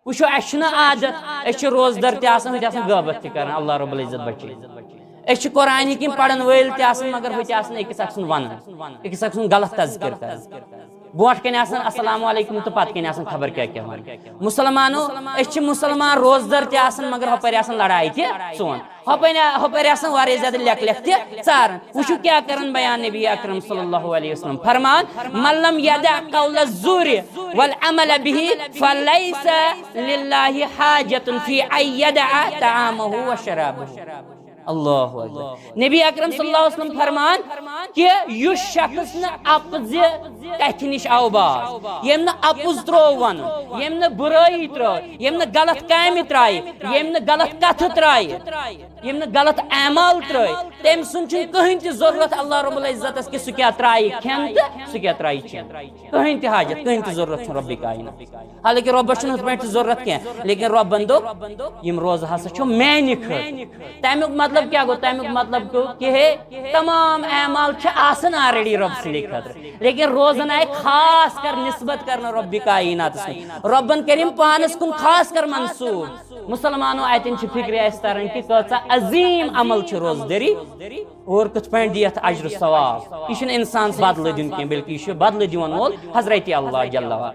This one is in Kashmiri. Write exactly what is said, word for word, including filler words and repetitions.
وٕچھو، اَسہِ چھُنہ عادت، أسۍ چھِ روزدار تہِ آسان، ہُتہِ آسان غٲبت تہِ کران، اللہ رب العزت بچٲیِن۔ أسۍ چھِ قرآن حکیم پرن وٲلۍ تہِ آسان، مگر ہُتہِ آسان أکِس اکھ سُنٛد ونان، أکِس اکھ سُنٛد غلط تذکر کران۔ برونٛٹھ کنہِ آسان السلام علیکم تہٕ پتہٕ کنہِ آسان خبر کیٛاہ کیٛاہ ونان۔ مسلمانو، أسۍ چھِ مسلمان روزدار تہِ آسان، مگر ہۄپٲرۍ آسان لڑایہِ تہِ ژون۔ ہۄپٲرۍ، ہۄپٲرۍ آسان واریاہ زیادٕ لیکھ لیکھ تہِ ژاران۔ وٕچھِو کیٛاہ کران بیان نبی اکرم صلی اللہ علیہ وسلم فرمان، "من لم يدع قول الزور والعمل به فليس لله حاجة في أن يدع طعامه وشرابه۔" اللہ اکبر۔ نبی اکرم صلی اللہ علیہ وسلم فرمان کہ یُس شخص نہٕ اپزِ کتھِ نِش آو باز، ییٚمۍ نہٕ اپُز ترٛوو ونُن، ییٚمۍ نہٕ بُرٲیی ترٛٲو، ییٚمۍ نہٕ غلط کامہِ ترٛایہِ، ییٚمۍ نہٕ غلط کتھٕ ترٛایہِ، ییٚمۍ نہٕ غلط اعمال ترٛٲے، تٔمۍ سُنٛد چھُنہٕ کٕہٕنۍ تہِ ضروٗرت اللہ رب العزتس کہِ سُہ کیٛاہ ترٛایہِ کھٮ۪ن تہٕ سُہ کیٛاہ ترٛایہِ چٮ۪ن۔ کٕہٕنۍ تہِ حاجت، کٕہٕنۍ تہِ ضروٗرت چھُنہٕ رۄبِ کاینات۔ حالانکہِ رۄبس چھُنہٕ ہُتھ پٲٹھۍ تہِ ضروٗرت کینٛہہ، لیکن رۄبن دوٚپ، یِم روزٕ ہسا چھُ میانہِ خٲطرٕ۔ تمیُک مطلب کیٛاہ گوٚو؟ تمیُک مطلب گوٚو کہ ہے، تمام اعمال چھِ آسان already رۄب سٕنٛدِ خٲطرٕ، لیکن روزن آیہِ خاص کر نسبت کرنہٕ رۄبِ کایناتس کُن۔ رۄبن کٔرۍ یِم پانس کُن خاص کر منسوٗب۔ مسلمانو، اتٮ۪ن چھِ فکرِ اسہِ تران کہ کۭژاہ عظیٖم عمل چھِ روزدٲری اور کِتھ پٲٹھۍ دی یتھ اجر ثواب۔ یہِ چھُنہٕ انسان بدلہٕ دیُن کینٛہہ، بلکہ یہِ چھُ بدلہٕ دِوَن وول حضرت اللہ جل وعلا۔